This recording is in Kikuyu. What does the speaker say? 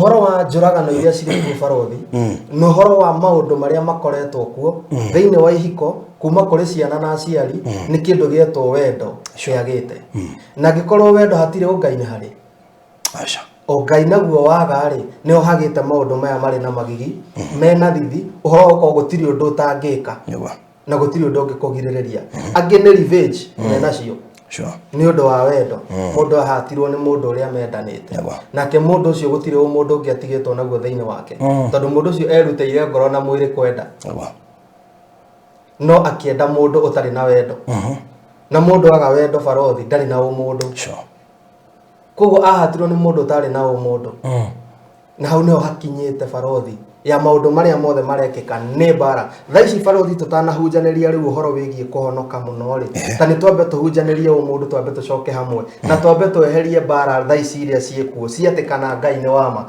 Ũhoro wa njũragano iria cirĩ kuo, barothi, na ũhoro wa maũndũ marĩa makoretwo kuo thĩinĩ wa ihiko kuma kũrĩ ciana na aciari, nĩ kĩndũ gĩetwo wendo kĩagĩte. Na angĩkorwo wendo hatirĩ, ũngai nĩ harĩ? Aca. Ũngai naguo waga-rĩ, nĩ ũhagĩte maũndũ maya marĩ na magigi mena thithi, ũhoro wa gũkorwo gũtirĩ ũndũ ũtangĩka na gũtirĩ ũndũ ũngĩkũgirĩrĩria. Angĩ nĩ revenge menacio nĩ ũndũ wa wendo. Mũndũ ahatirwo nĩ mũndũ ũrĩa mendanĩte nake, mũndũ ũcio gũtirĩ mũndũ ũngĩ atigĩtwo naguo thĩinĩ wake, tondũ mũndũ ũcio erutĩire ngoro na mwĩrĩ kwenda, no akĩenda mũndũ ũtarĩ na wendo. Na mũndũ aga wendo, barothi, ndarĩ na ũmũndũ. Koguo ahatirwo nĩ mũndũ ũtarĩ na ũmũndũ. Na hau nĩho hakinyĩte, barothi, ya maũndũ marĩa mothe marekĩka nĩ mbara thaa ici. Barothi, tũtanahunjanĩria rĩu ũhoro wĩgiĩ kũhonoka mũno rĩ, ta nĩ twambe tũhunjanĩrie ũmũndũ, twambe tũcoke hamwe na twambe tweherie mbara thaa ici iria ciĩkuo ciatĩ kana Ngai nĩ wama.